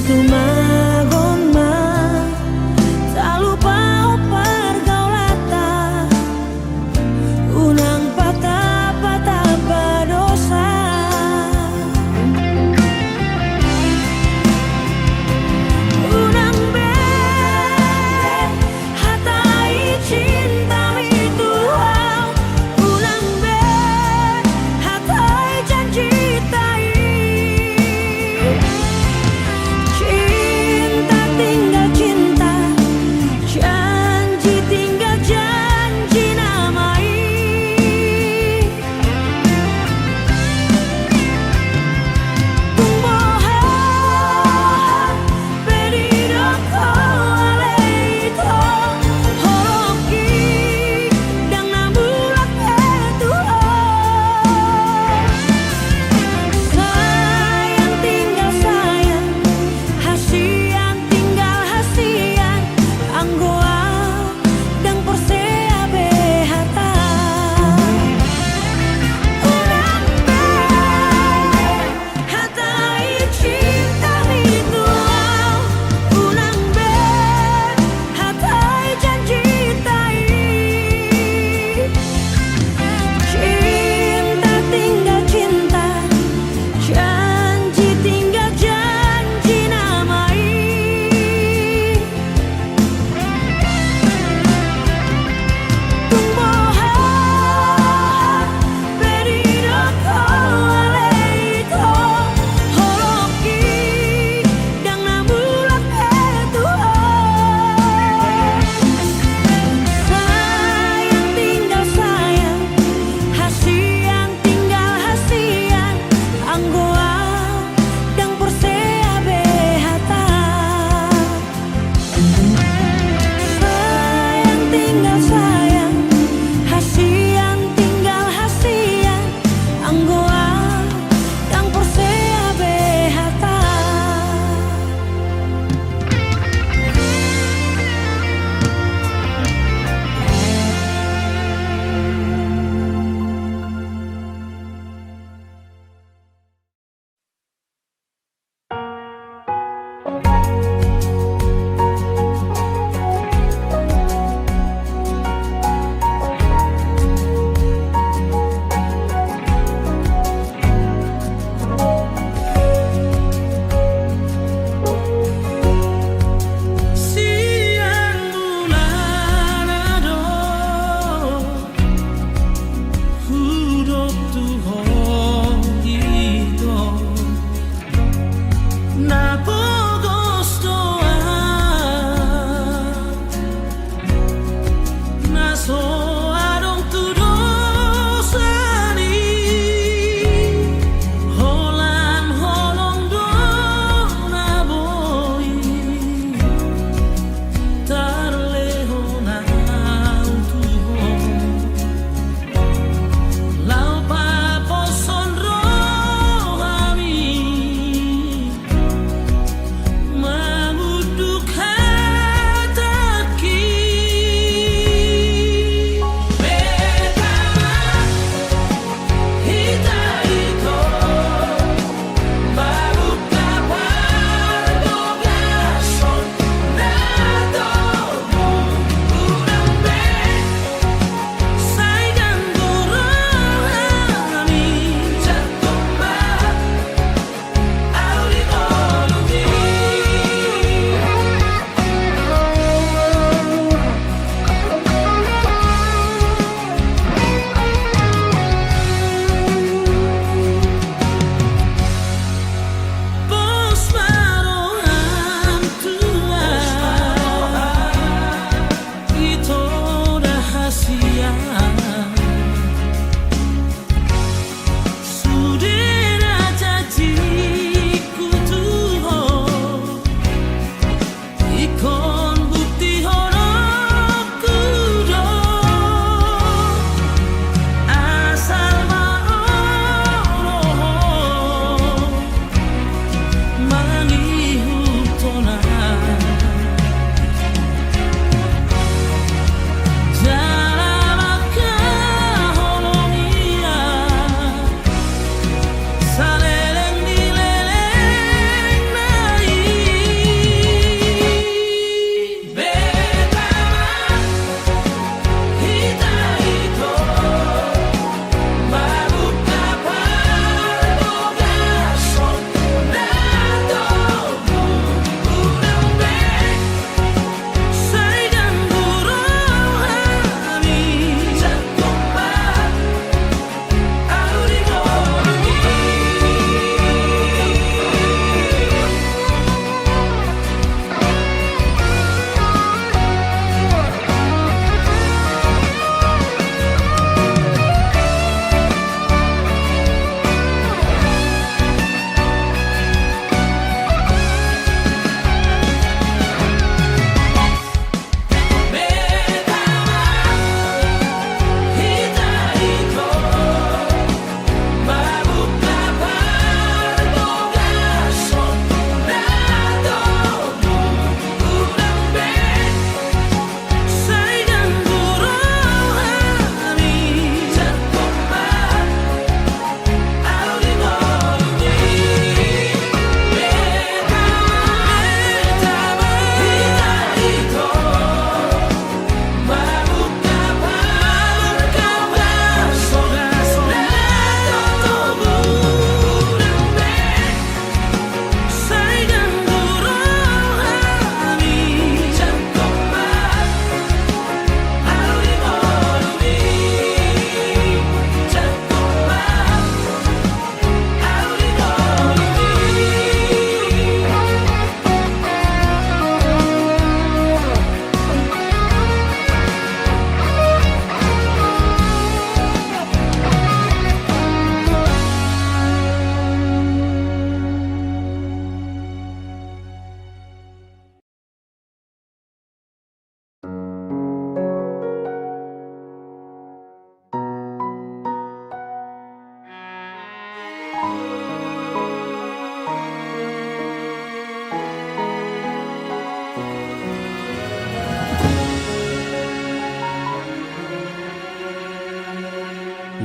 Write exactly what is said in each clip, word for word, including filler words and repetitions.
Tumagon ma, talupa pargaulanta, unang patapatap badosa. Unang be hatai cinta i tu au, unang be hatai janjita i. Cinta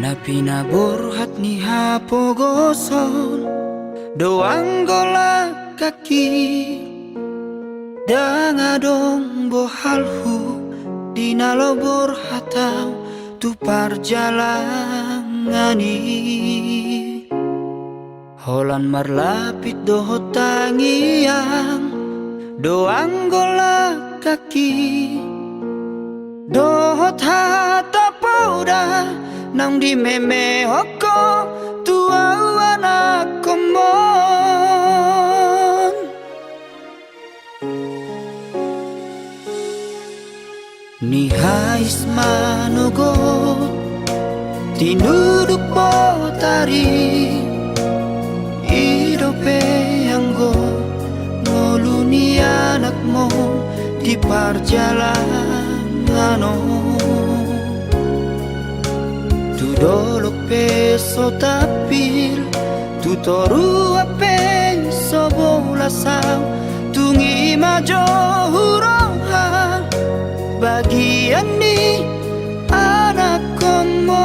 Na pinaborhat ni hapogoson do anggo langkangki. Ndang adong bohalhu di na laho borhat au tu parjalangan i. Holan marlapit dohot tangiang do anggo langkangki, dohot hata poda naung dimemehon ho tu au anakhonmon. Nihais manogot tinuduk botari, i dope anggo ngolu ni anakmu di parjalangan on. Tu dolok pe so tampil, tu toruan pe so bolas au, tung i ma jo huroha bagian ni anakhonmon.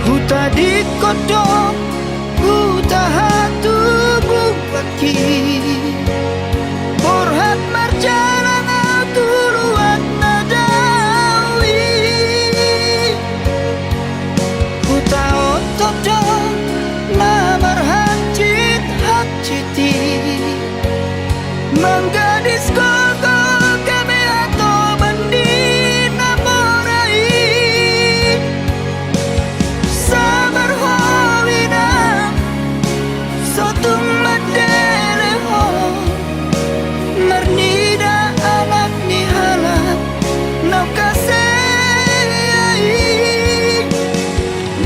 Hutadingkon do huta hatubuanki, borhat marjalang au tu luat na dao i. Hutaothon do na marhansit-hansit i, manggadis gogo gabe hatoban ni na mora i. Sabar ho inang, so tung mandele ho marnida anak ni halak naung hasea i.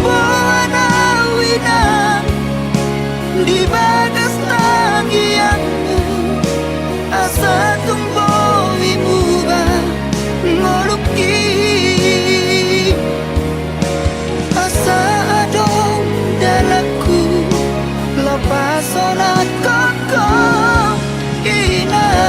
Boan au inang di bagas tangiangmu, asa tung boi muba ngolungki. Asa adong dalanku laho pasonanghon ho inang.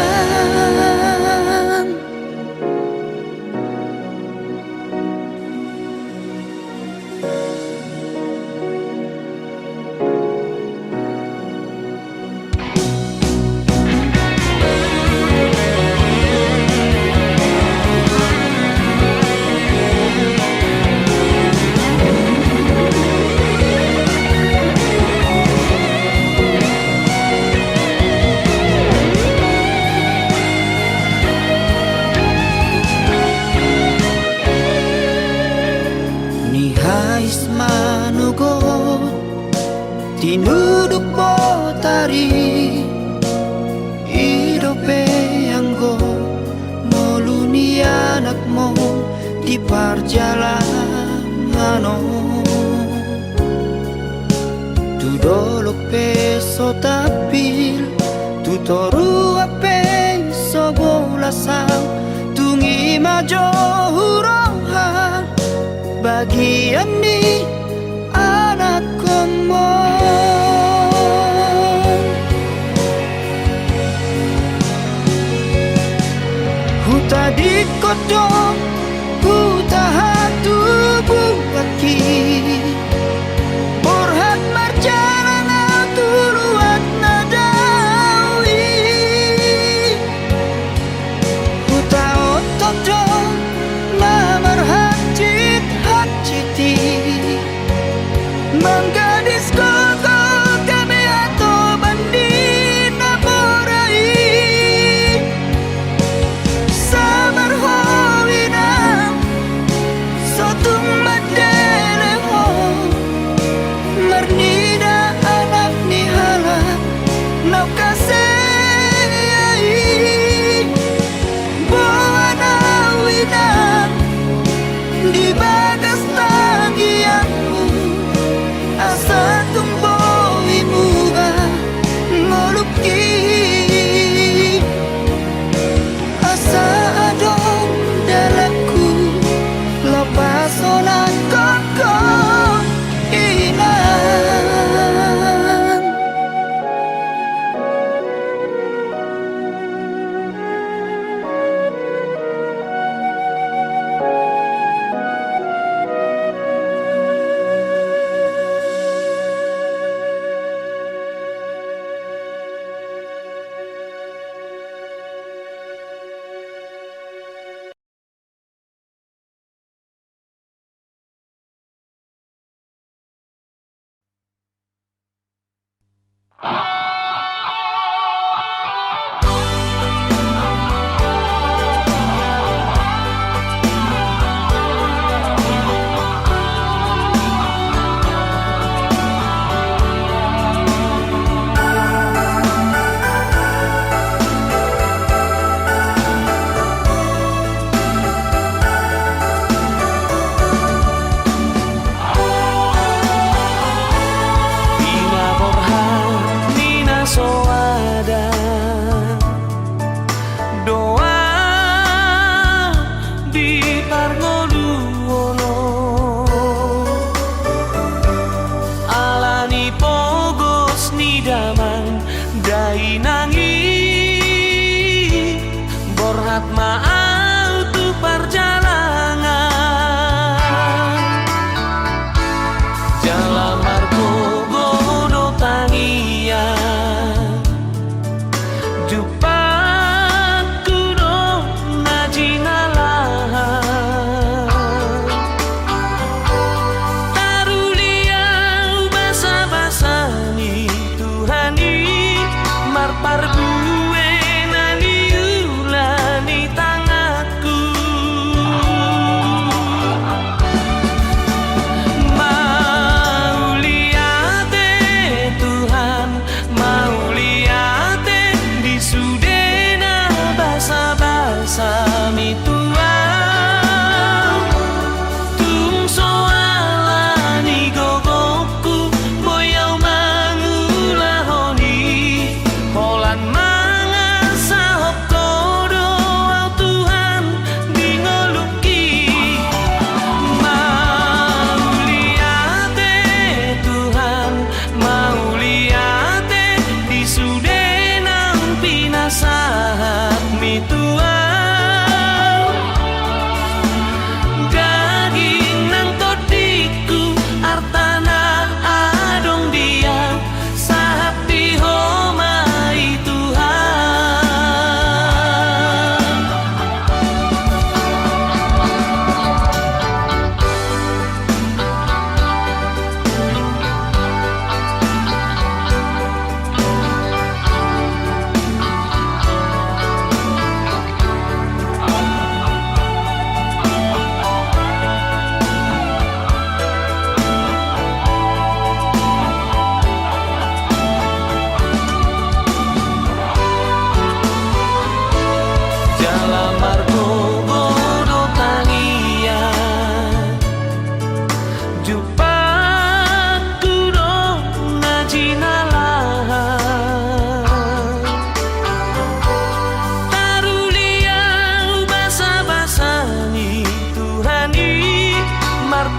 Nihais manogot tinuduk botari, i dope anggo ngolu ni anakmu di parjalangan on. Tu dolok pe so tampil, tu toruan pe so bolas au, tung i ma jo huroha bagian ni anakhonmon. Hutadingkon do huta hatubuanki, borhat marjalang au tu luat na dao i. Hutaothon do na marhansit-hansit i, manggadis gogo gabe hatoban ni na mora i. Sabar ho inang, so tung mandele ho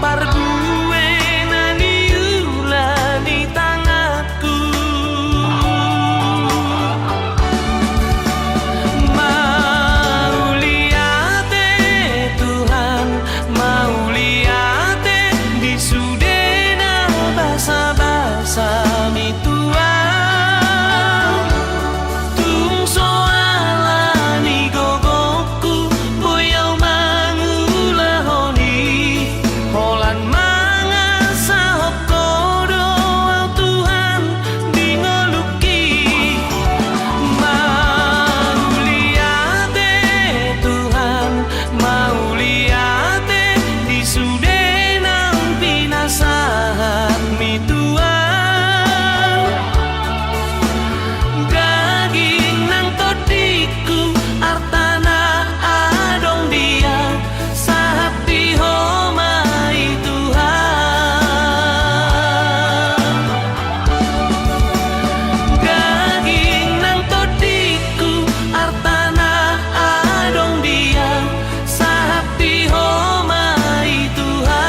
Parbue na niula ni tanganku. Mauliate Tuhan, mauliate di sude na basabasami Tuhan. Tung so ala ni gogo ku boi au mangulahon i, holan mangasahon Ho do au Tuhan di ngolungki. Mauliate Tuhan, mauliate di sude naung pinasahatmi Tuhan. Daging nang tondingku, arta na adong di au, sahat di Ho ma i Tuhan. Daging nang tondingku, arta na adong di au, sahat di Ho ma i Tuhan.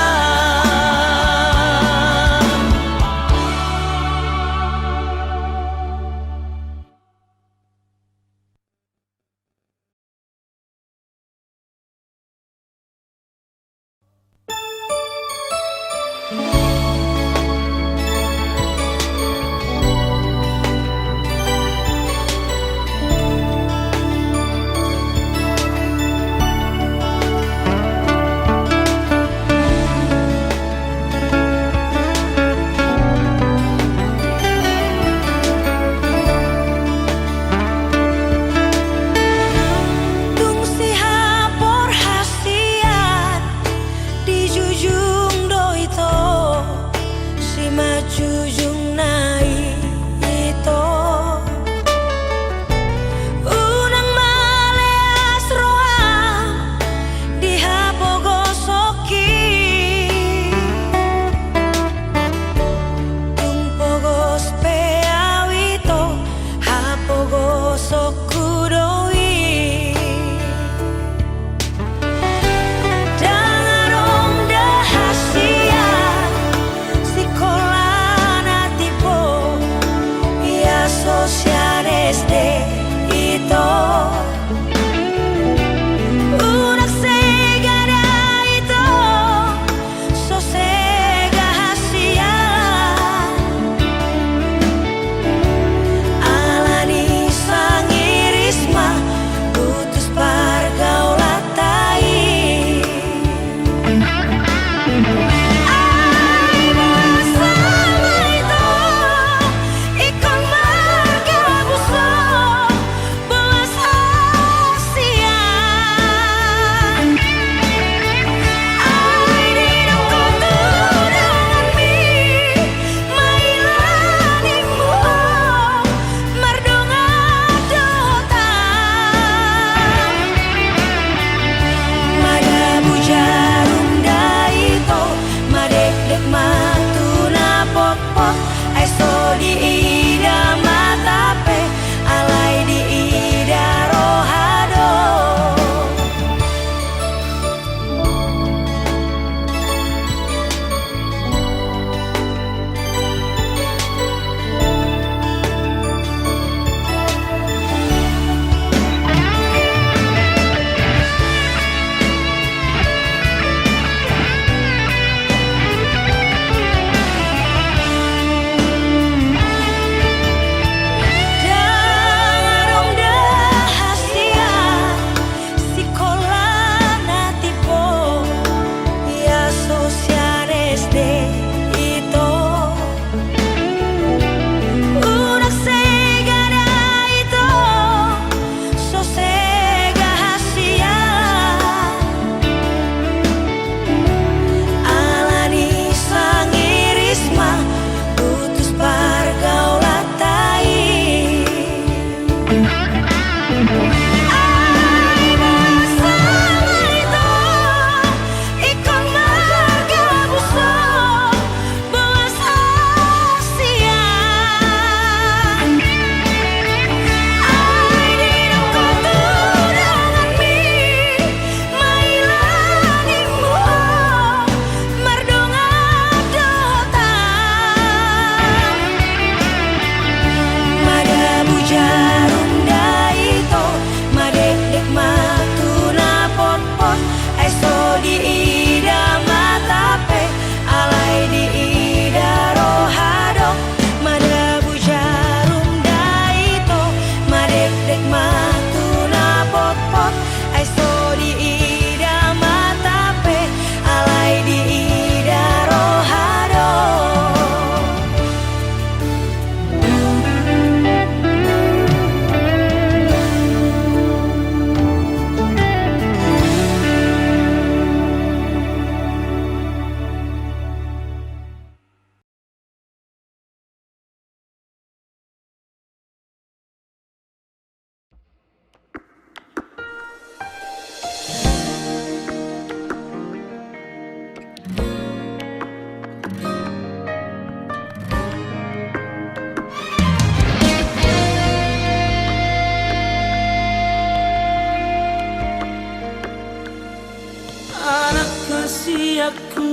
siangku,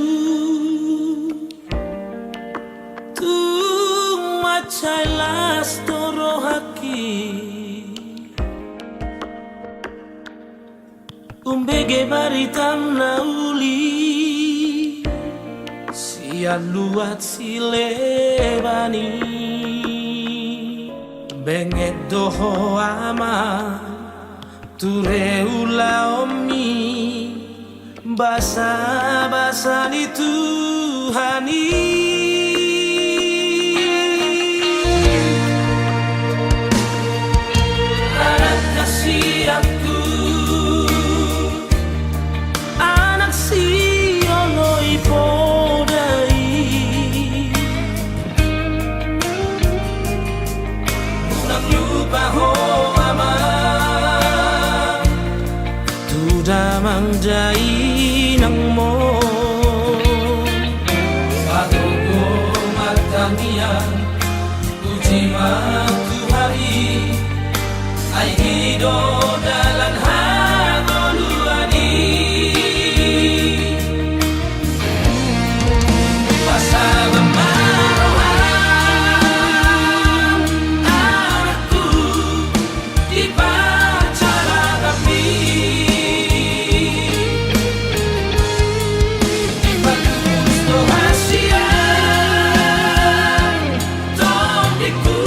tung mansai las do rohangki. Umbege baritam na uli sian luat sileban i. Benget do ho ama, ture ulaonmi, basabasa ni Tuhan i. Anak siangku, anak sioloi poda i. Unang lupa ho ama tu damang dainangmon. Pagogo martangiang, puji ma Tuhan i, ai i do dalan hangoluan i. Pasabam ma roham, anakku, di parjalanan i. Dipatus do hasian tondingku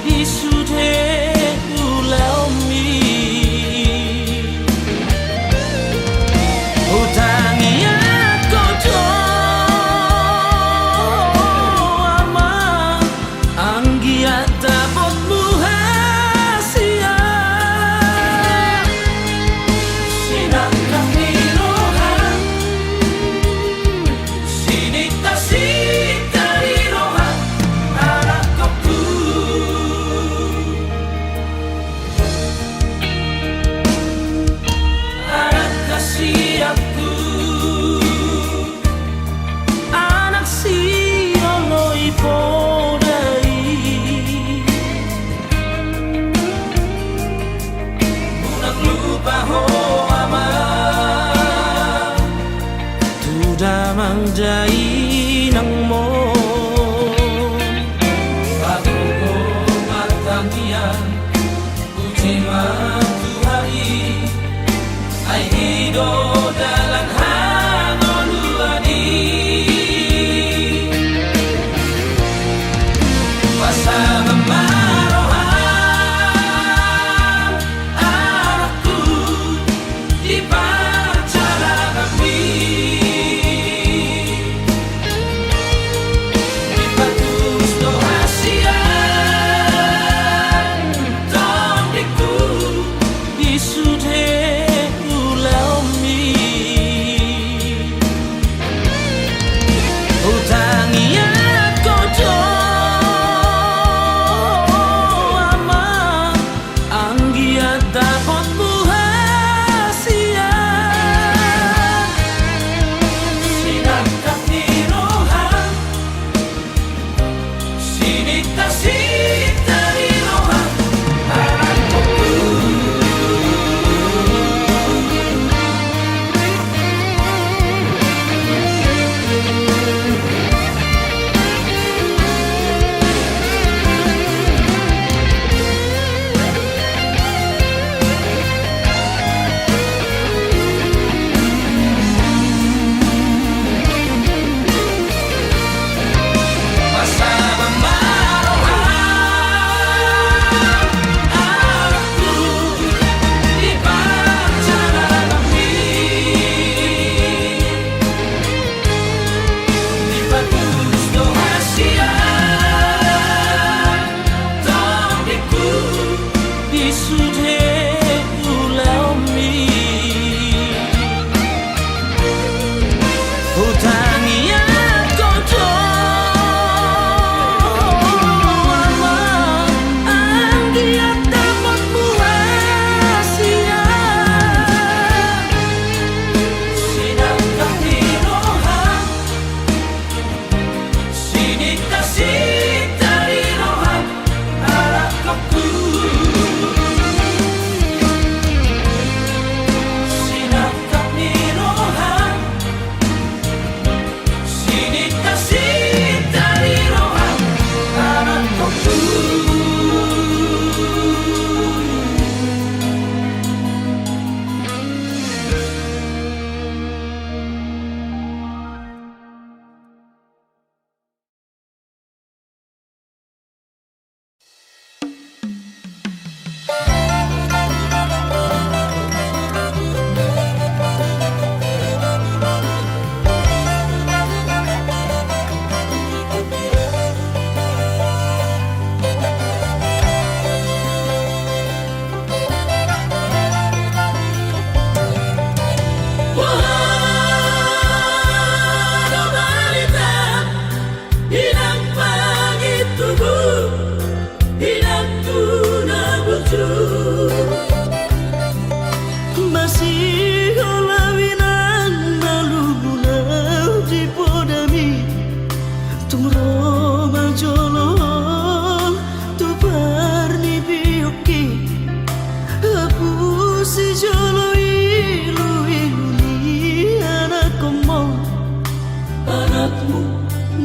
di sude ulaonmi. Hutangiangkon do ama, anggiat dapot muse hasian. Sinangkap ni roha, sininta-sinta ni roha, anakku. Anak siangku, anak sioloi poda i. Unang lupa ho ama tu damang dainangmon. Pagogo martangiang, puji ma Tuhan i, ai i do dalan hangoluan i. Pasabam ma roham, anakku, di parjalanan i.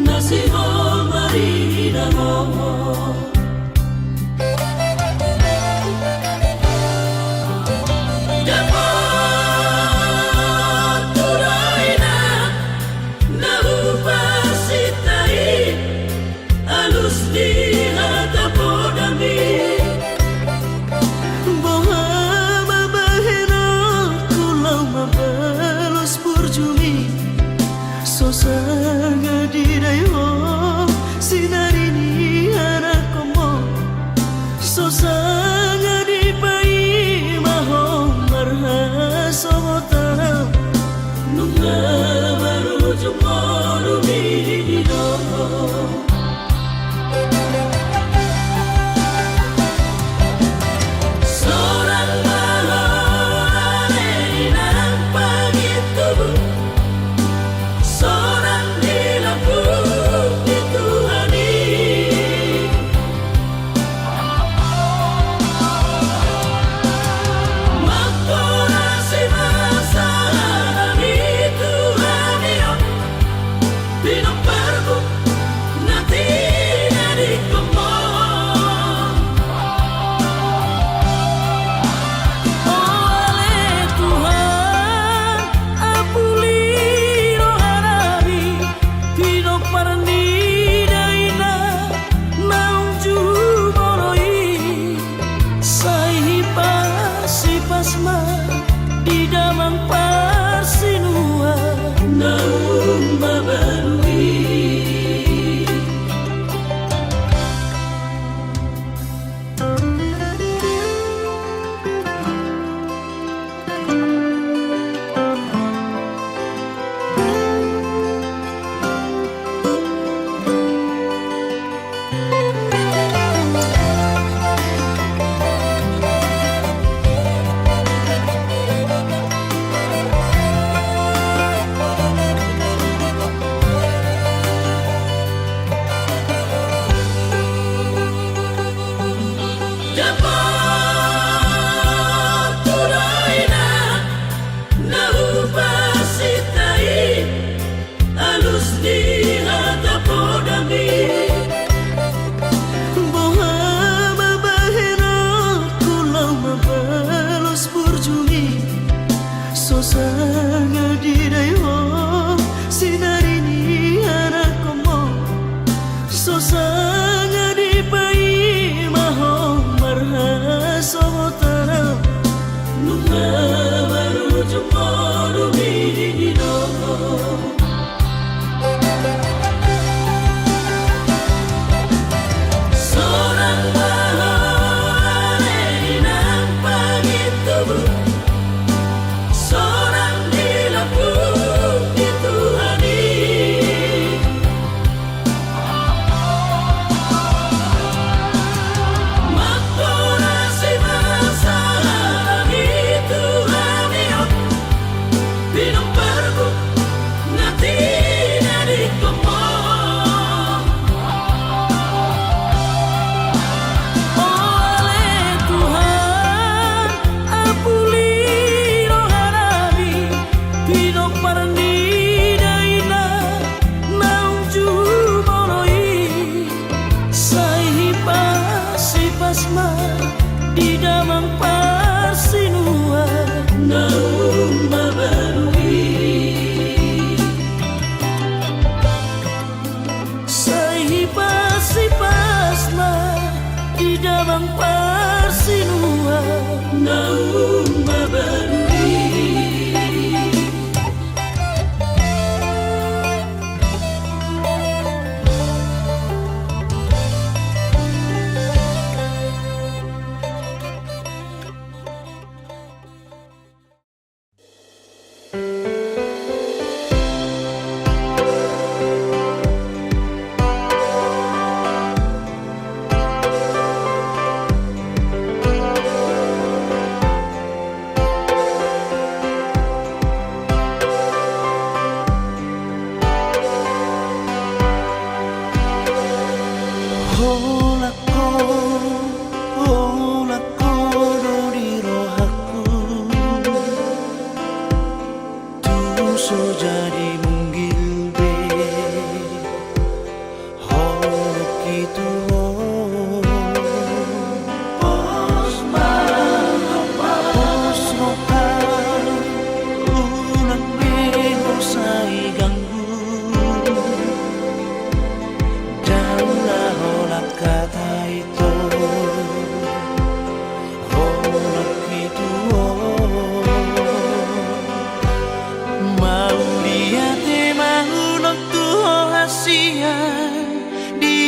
na sihol marida ho. Dapot tu daina na hupasinta i, alus ni hata podami. Boha ma bahenonku laho mambalos burjumi, so sanga didai ho sinari ni anakkonmu, so sanga dipaima ho marhasohotan. Nunga marujung modom i do. Sonang ma ho ale inang pangintubu, sonang di lambung ni Tuhan i. Mamporasi ma sada ni Tuhan i on, pinomparmu na tinadingkonmu. O ale Tuhan, apuli rohanami, pinompar ni daina naung jumolo i. Sai hipas-hipas ma di damang parsinuan naung mabalu i. Dapot tu daina na hupasinta i, alus ni hata podami. Boha ma bahenonku laho mambalos burjumi, so sanga didai ho sinari ni anakkonmu, so sanga dipaima ho marhasohotan. Nunga marujung modom i do. Sonang ma ho ale inang pangintubu, sonang di lambung ni Tuhan i. Mamporasi ma sada ni Tuhan i on, pinomparmu na tinadingkonmu. O ale Tuhan, apuli rohanami, pinompar ni daina naung jumolo i. Sai hipas-hipas ma di damang parsinuan naung mabalu i. Sai hipas-hipas ma di damang parsinuan naung mabalu i.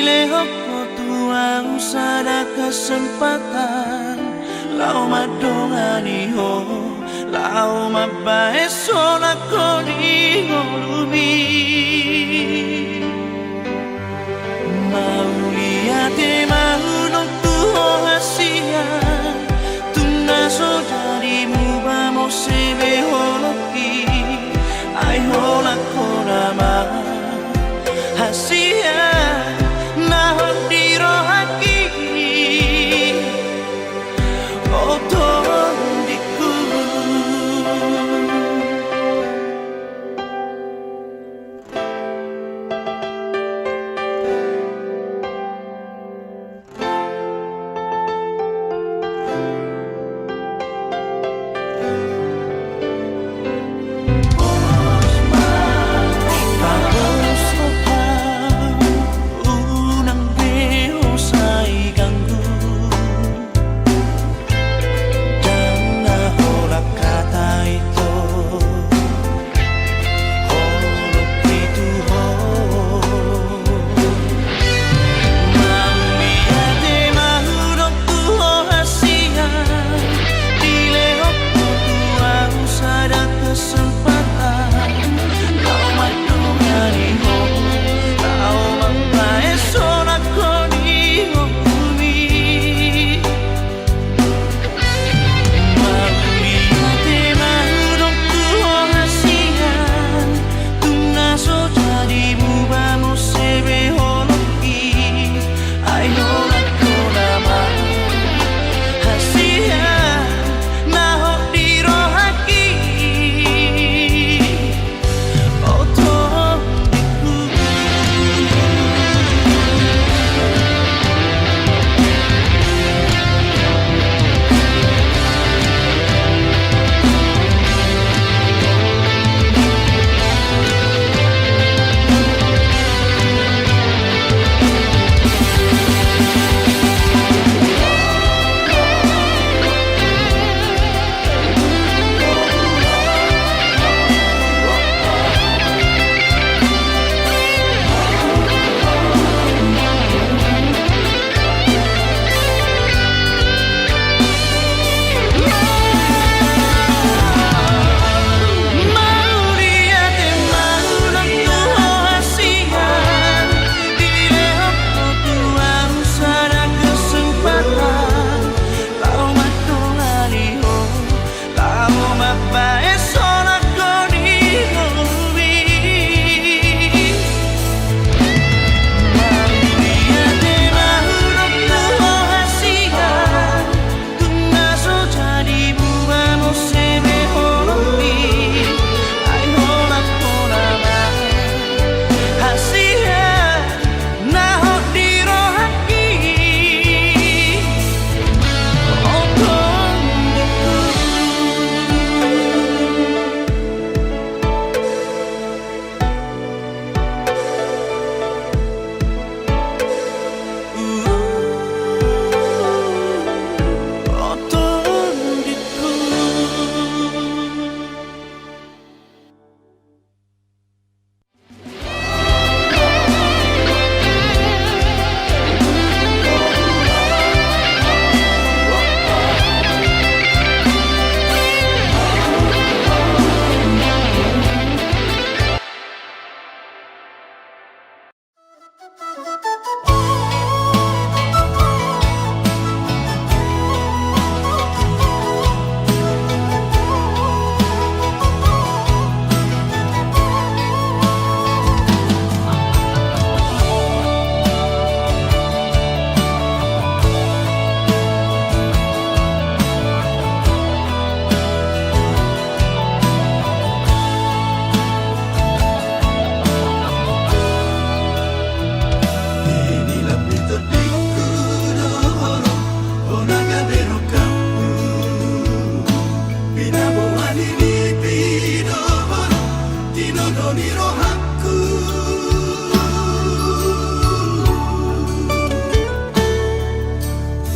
Lehon Ho tu ahu sada kesempatan, laho mandongani Ho, laho mambahen sonangkon di ngolumi. Mauliate ma hudok tu Ho hasian, tung na so jadi muba muse be holongki, ai holan Ho nama hasian na hot di rohangki, o tondingku.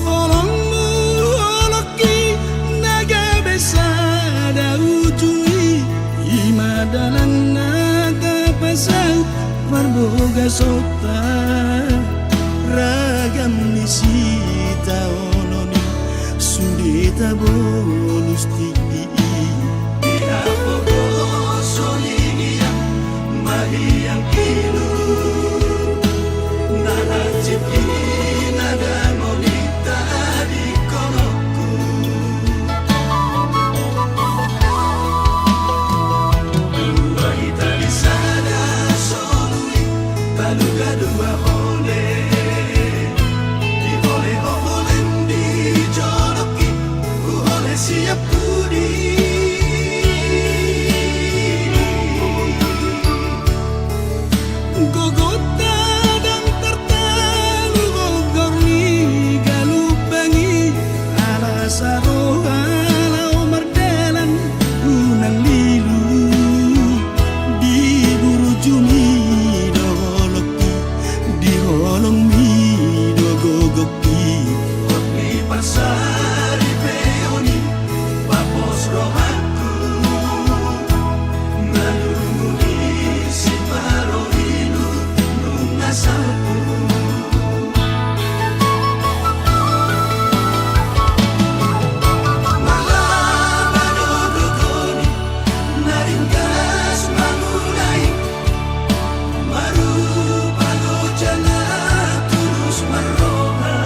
Holongmu holongki na gabe sada uju i, i ma dalan na tapasaut marbagason ta. Ragam ni sitaonon i sude tabolus tingki i. Di na pogo soling i mahiang ilu, na hansit i na dangol i tadingkononku. Dua hita di sada solu i, taluga dua ole. Di ole ho holem di jolok i, huole siap pudi. Gogonta ndang tartalu gogor ni galumbang i, ala saroha laho mardalan unang lilu. Di burjumi do holongki, di holongmi do gogongki. Hot ni parsaripeon i, papos rohangku. Manunguni si paro ilu nunga salpu. Mangaba do gogoni na ringgas mangulai. Marupa do jala tulus marroha.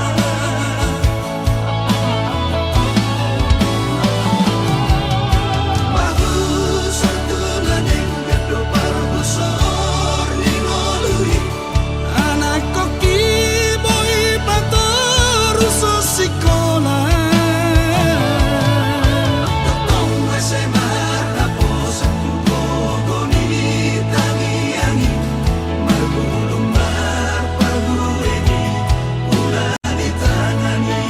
Mahusor tu na denggan do parhusor ni ngolu i. Anakkon i boi patorus sikola. Tongtong ese marhaposan tu gogo ni tangiang i. Marbulung marpangule ni ula di tangan i.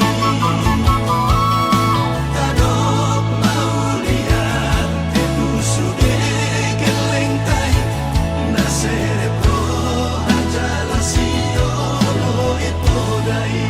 Tadok mauliate tu sude gellengta i. Na serep roha jala siolo i poda i.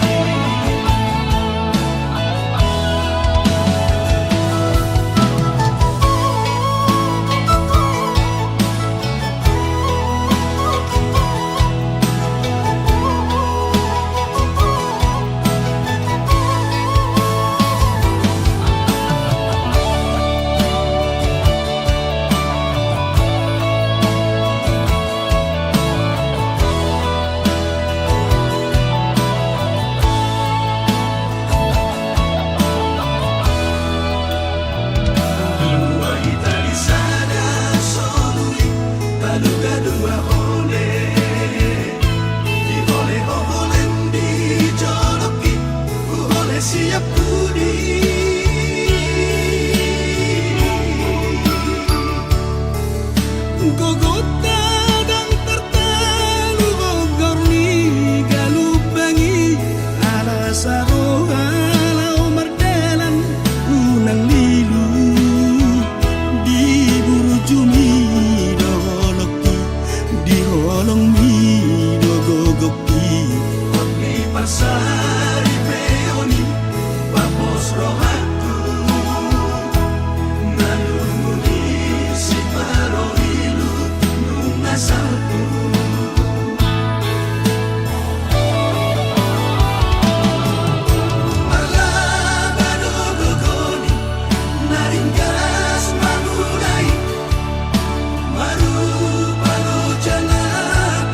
Dua hita di sada solu i, taluga dua ole. Di ole ho holem di jolok i, huole siap pudi. Gogonta ndang tartalu gogor ni galumbang i, ala saroha laho mardalan unang lilu. Di burjumi do holongki, di holongmi do gogongki. Hot ni parsaripeon i, papos rohangku. Manunguni si paro ilu nunga salpu. Mangaba do gogoni na ringgas mangulai. Marupa do jala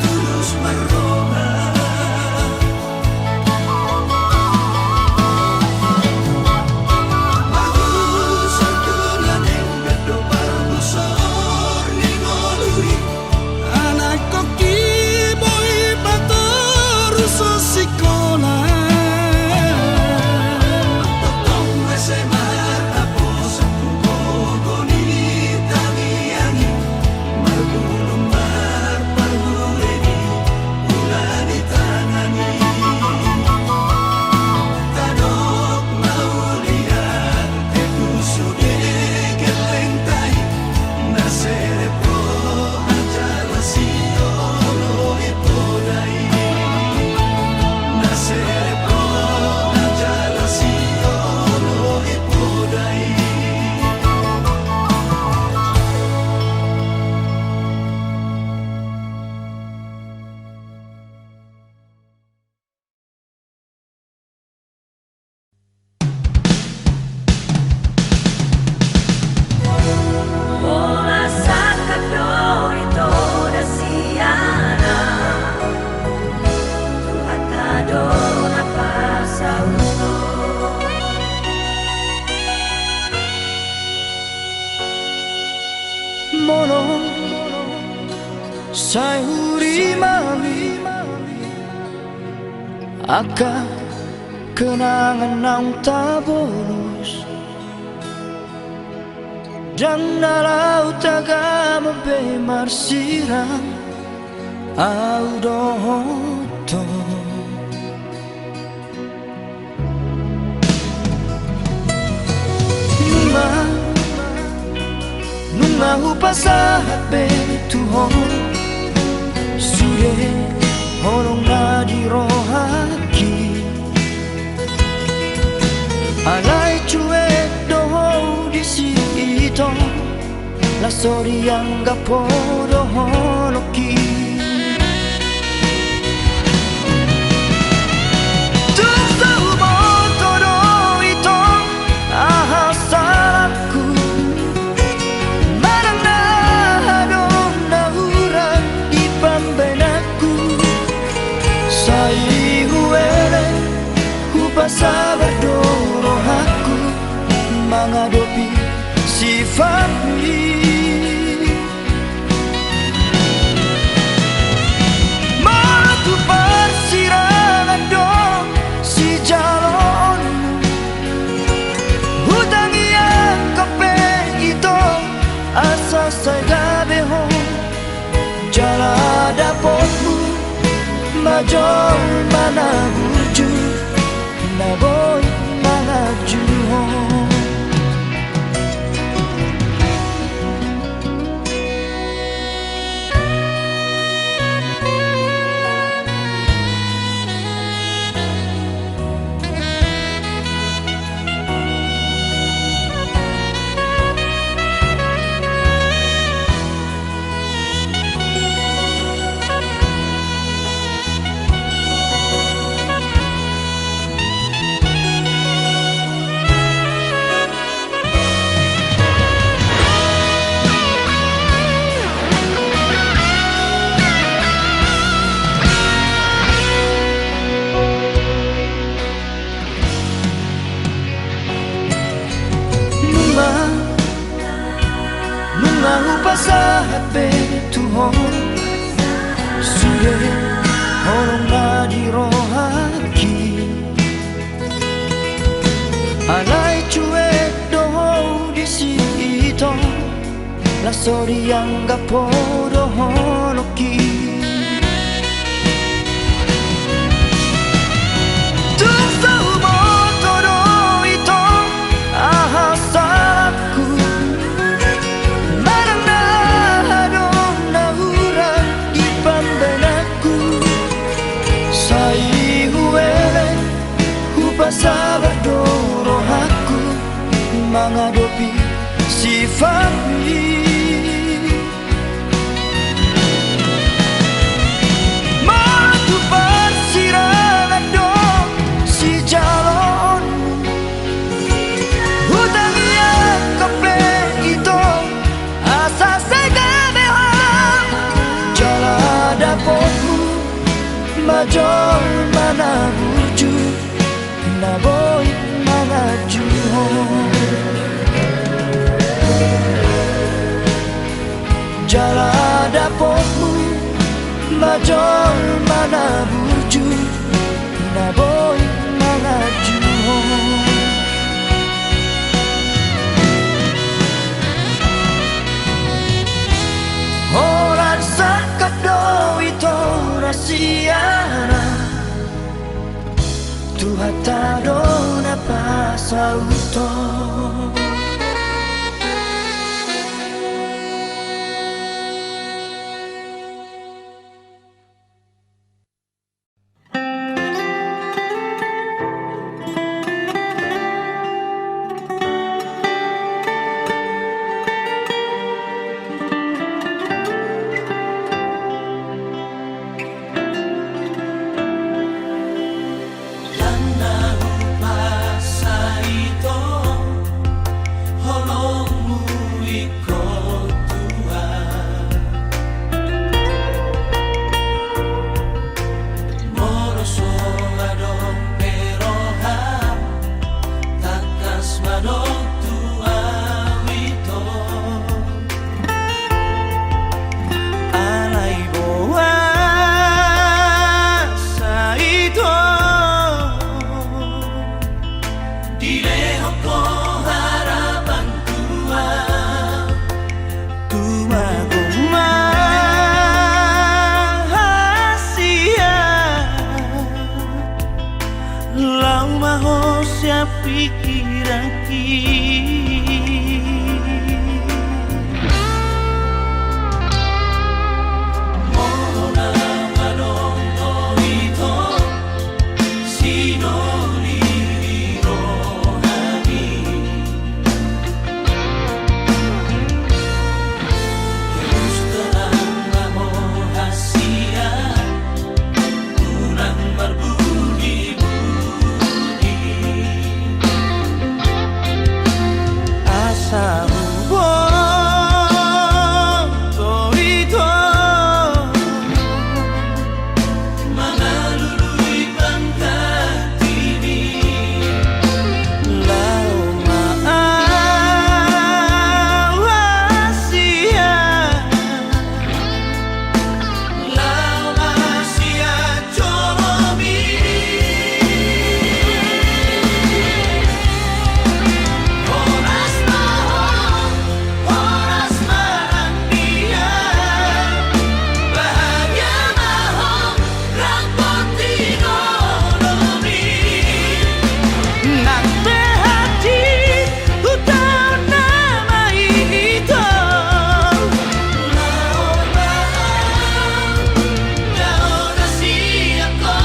tulus marroha. Sai hurimami angka kenangan naung tabolus. Ndang na laho tagam be marsirang au dohot ho. Nunga, nunga hupasahat be tu ho sude holong na di rohangki. Alai cuek do ho disi, ito. Laos so dianggap ho dohononki. Tung so huboto do ito aha salangku, manang na adong na hurang di pambahenanku. Sai huelek, hupasabar do rohangku mangadopi sifatmi. Molo tu parsirangan do sijaloonmu, hutang iangkap be ito asa sai gabe ho. Jala dapotmu ma jolma na burju, na boi manganju ho. Nunga, nunga hupasahat be tu ho sude holong na di rohangki. Alai cuek do ho disi, ito. Laos so dianggap ho dohononki. Tung so huboto do ito aha salangku, manang na adong na hurang di pambahenanku. Sai huelek, hupasabar do rohangku mangadopi sifatmi. Molo tu parsirangan do sijaloonmu, hutang iangkap be ito asa sai gabe ho. Jala dapotmu ma jolma na burju, na boi manganju ho. Jala dapotmu ma jolma na burju, na boi manganju ho. Holan sangkap do ito na siana, Tuhanta do na pasauthon. Ndang na hupasahat ito pikiranki. Molo na adong do ito sinoli di rohami, terus terang ma ho hasian, unang marbudi-budi. Asa huboto ito mangalului pangkatimi. Laho ma au hasian, laho ma sian jolomi. Horas ma ho, horas ma randia, bahagia ma ho, rap di dolomi. Nang pe hati hutaon nama ito. Laho ma au, laho na sian ho.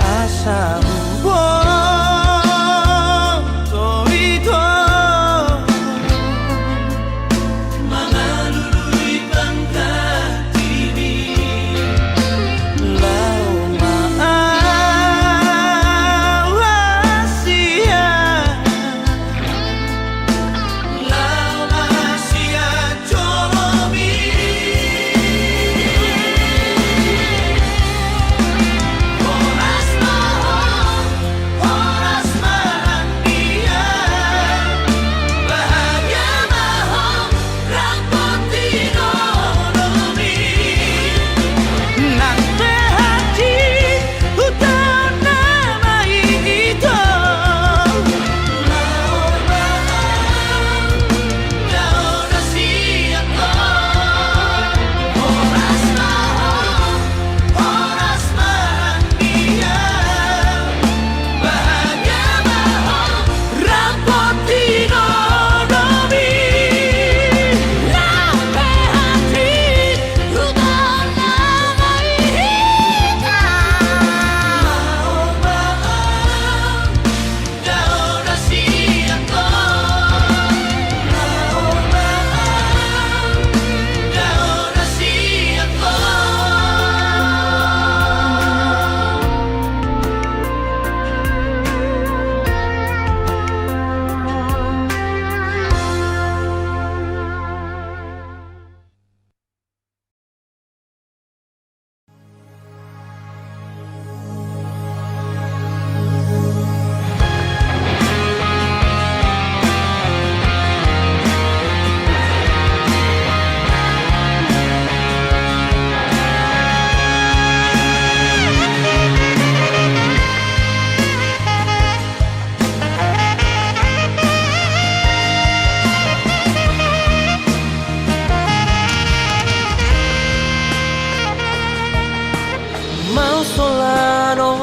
Asa huboto ito mangalului pangkatimi. Laho ma au hasian, laho ma sian jolomi. Horas ma ho, horas ma randia, bahagia ma ho, rap di dolomi. Nang pe hati hutaon nama ito. Laho ma au, laho na sian ho. Horas ma ho, horas ma randia, bahagia ma ho, rap di dolomi. Nang pe hati hutaon nama ito. Laho ma au, laho na sian ho. Laho ma au, laho na sian ho. Mausolan on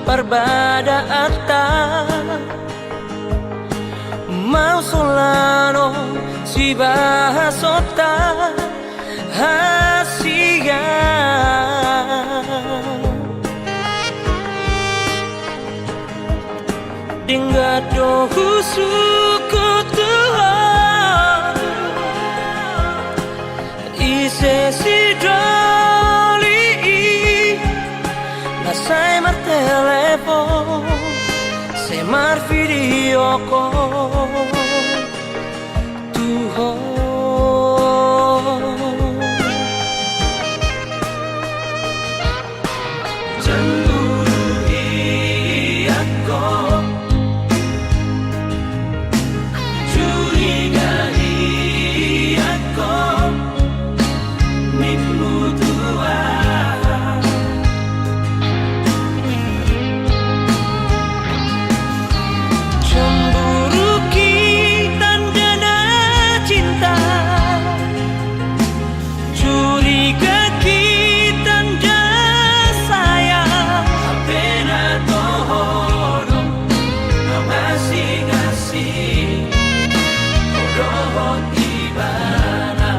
parbadaanta, mausolan on sibahasonta hasian. Denggan do husungkun tu Ho, ise sidoli i na sai martelepon, sai marvideo call tu Ho. Cemburu ia Ho, curiga ia Ho, nimmu tu aha? Cemburu i tandana cinta, curiga i tanda sayang. Hape na toho do na masingasing ho dohot ibana.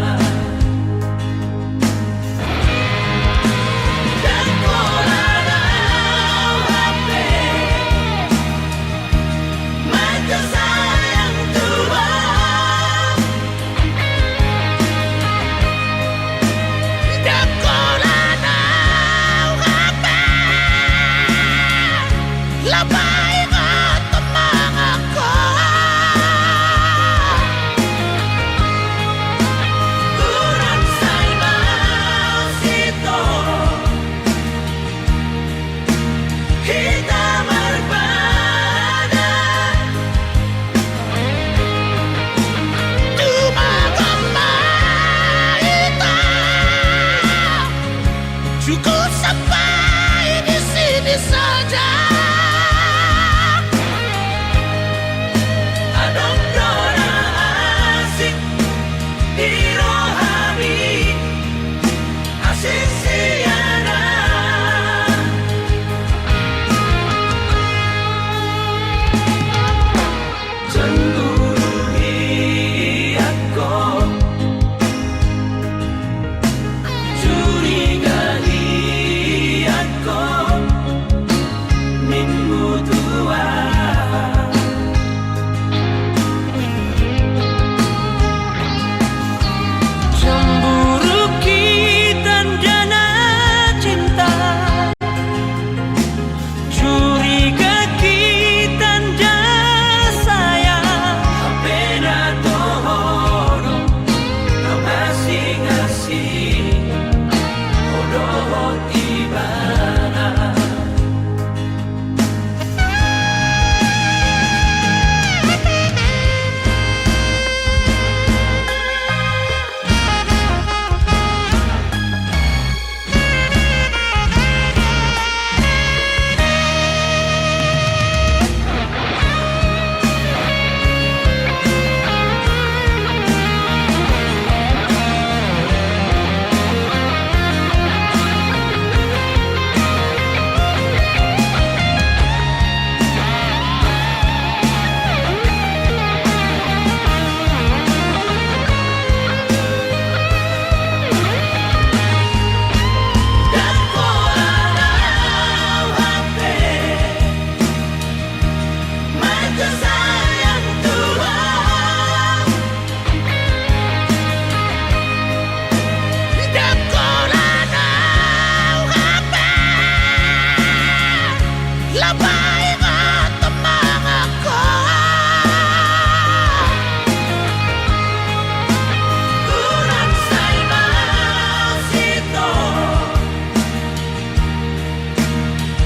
Hita marpada, tumagom ma hita. Cukup sampai di sini saja. Adong do na asing di rohami. Asing sian aha? Cemburu ia Ho, curiga ia Ho, nimmu tu aha? Cemburu i tandana cinta, curiga i tanda sayang. Hape na toho do na masingasing ho dohot ibana.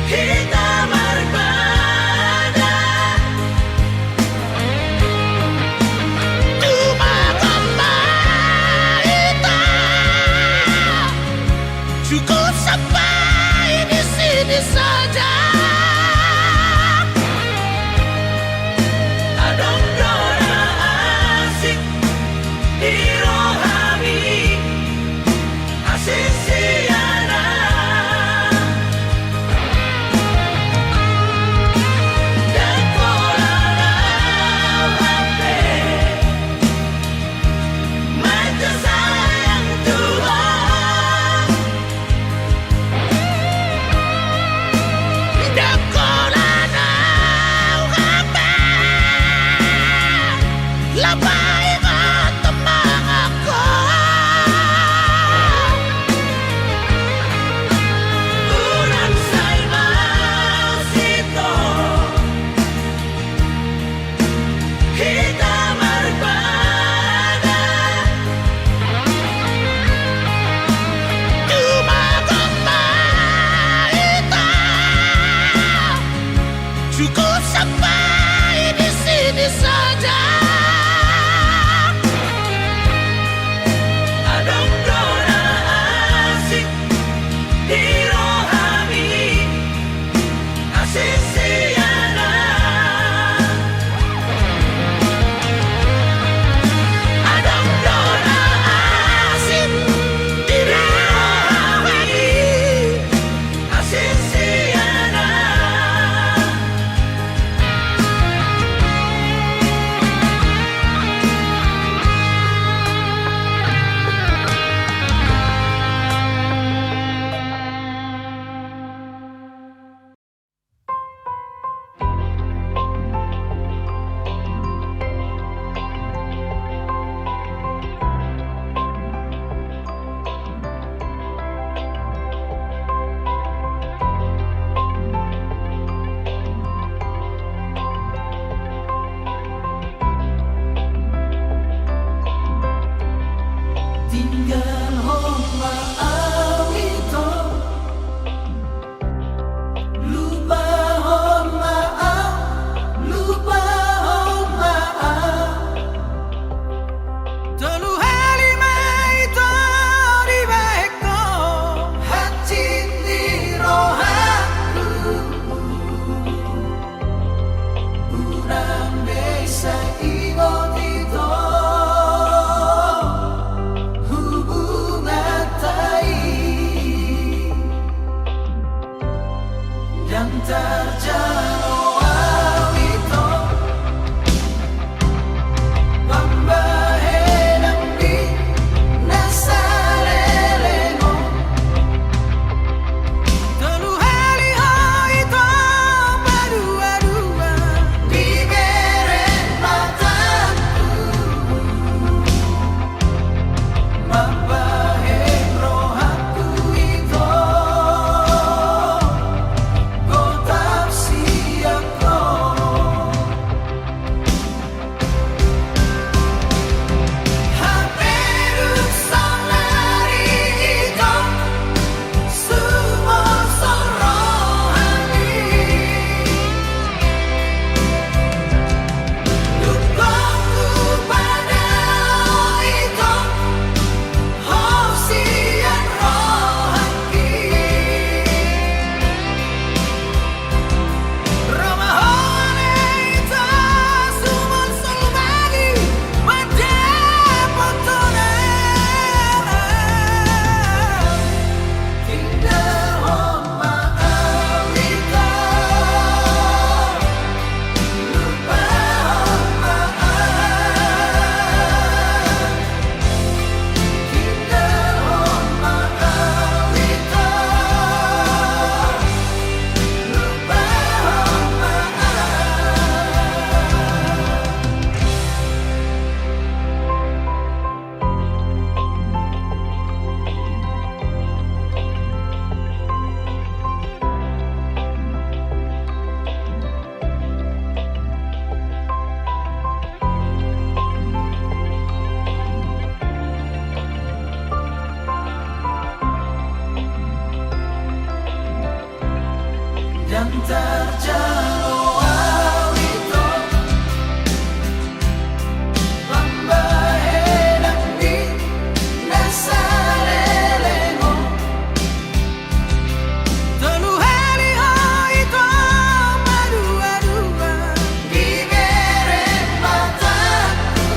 Hita marpada, tumagom ma hita. Cukup sampai di sini saja. Adong do na asing di rohami. Asing sian aha? Dang pola rau hape manjasayang Tuhan. Ku sampai di sini saja. Adong do na asing di rohami, asing sian Ahu. Adong do na asing di rohami, asing sian Ahu. Tinggalhon ma ahu ito. Lupahon ma ahu, lupahon ma ahu. Tolu hali ma ito dibahen ho hansit ni rohangku. Unang be sai ingot ito hubunganta i. Ndang tarjalo ahu ito pambahenan ni na saleleng on. Tolu hali ho ito paduadua dibereng matangku. Mambahen rohangku ito gotap siap ho. Hape dung saonari ito sumolsol rohangki. Dung gok hupadao ito ho sian rohangki. Ro ma ho ale ito sumolsol bagi mandapothon ahu. Tinggalhon ma ahu ito. Lupahon ma ahu. Ndang tarjalo ahu ito pambahenan ni na saleleng on. Tolu hali ho ito paduadua dibereng matangku.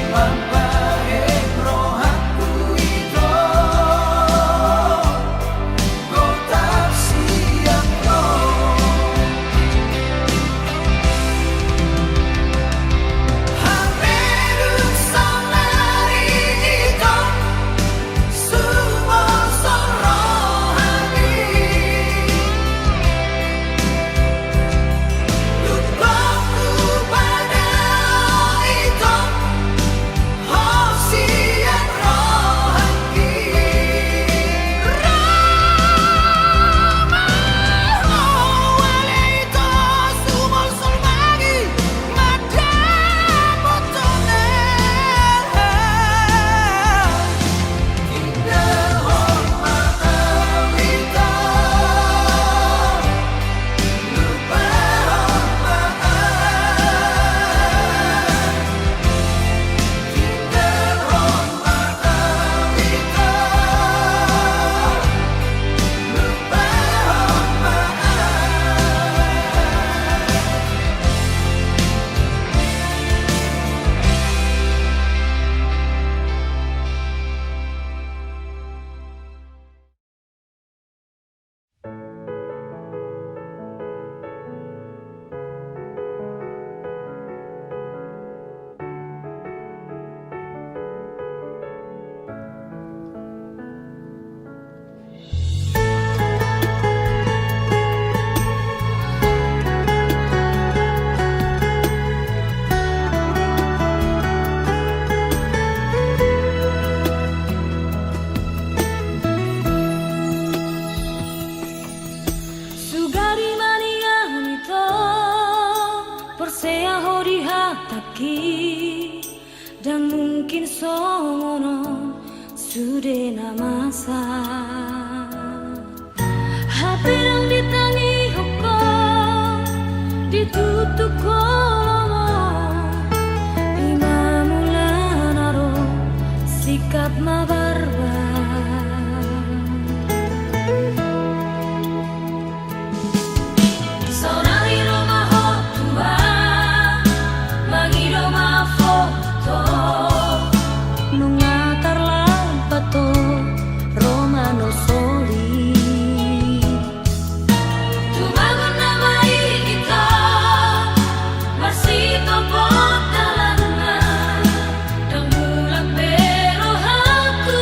Mambahen rohangku ito gotap siap. Ndang mungkin songon on sude na masa. Hape ndang ditangihon ho, ditutup ho lomo, i ma mula na ro sikap mabarbar. Saonari ro ma ho tuba, mangido ma foto. Nunga tarlambat ho ro manolsoli. Tumagon nama i hita, marsitopot dalanna. Ndang mulak be rohangku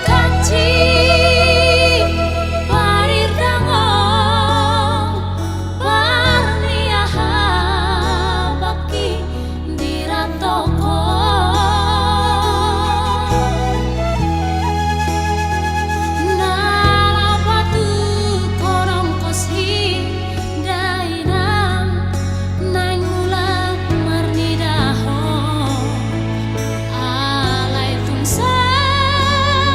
Kancing parirdangon, parniaha bangki diratongkon. Na laho patukonon pos i dainang, naeng mulak marnida ho. Alai tung sai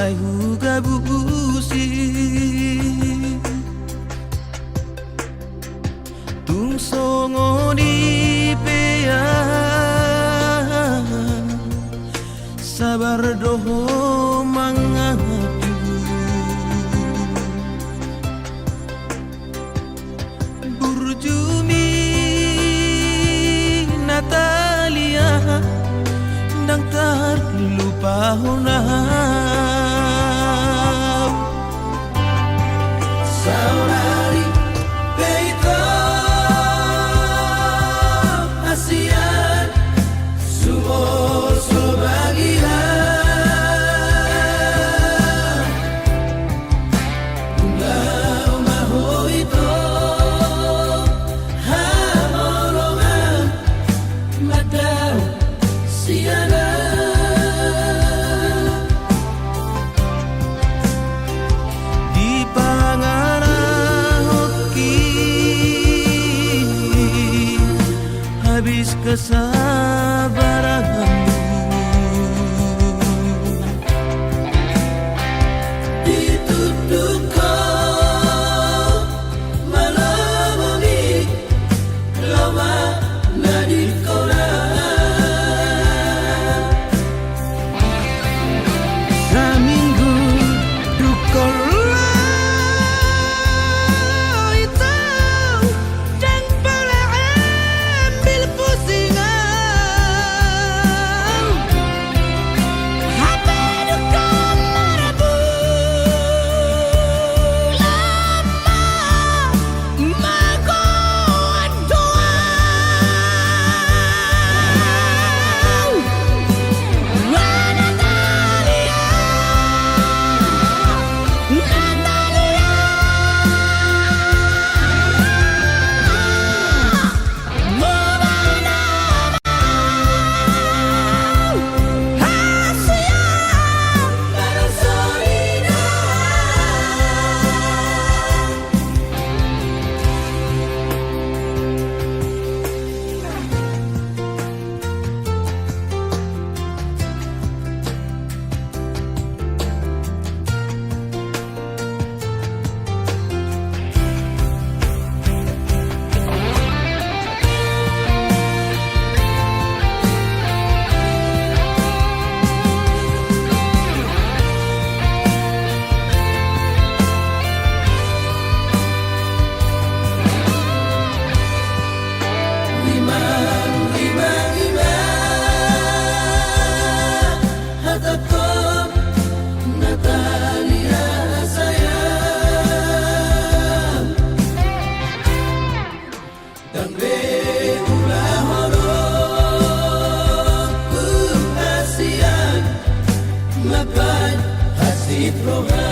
Ai hugabusi. Tung songon i pe au sabar do ho mangaku. Burju ni Natalia, ndang tarlupahon au. Saudari pe ito hasian, sumorso bagia. Undang ma ho ito haholongan mandao sian au. Dipangalahonki habis kesabaranmu. Ditunduk ho ma lomo ni laho manadingkon au. Saminggu dungkon ro ito, ndang pola ambil pusing au. Hape dungkon marbulan ma magoan do au. Natalia, Natalia. Rimang, rimang, rimang. Hatangkon Natalia sayang, ndang be ulahonon hasian mambahen hansit roha.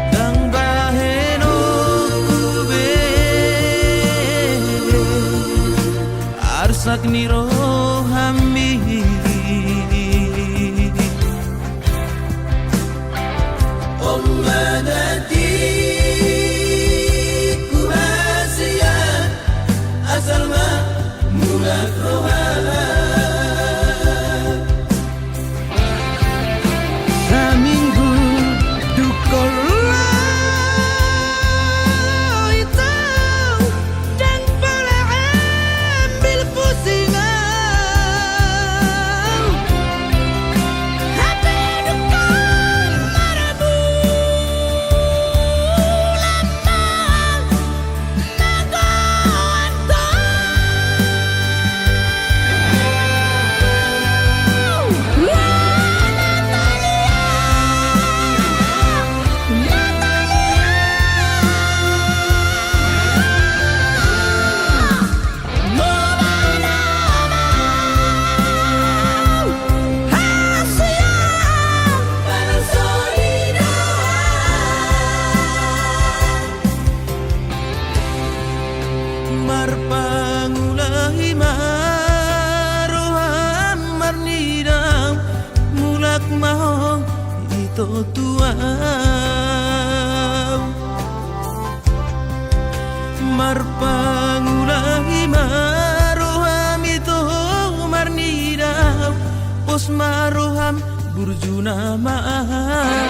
Ndang bahenonku be arsak ni rohami. On ma na tingku hasian, asal ma mulak roha. Saminggu dungkon ro ito, ndang pola ambil pusing au. Hape dungkon marbulan ma magoan do au. Marpangula i ma roham marnida, mulak ma ho ito tu au. Marpangula i ma roham ito marnida, ma roham, burjuna ma aha.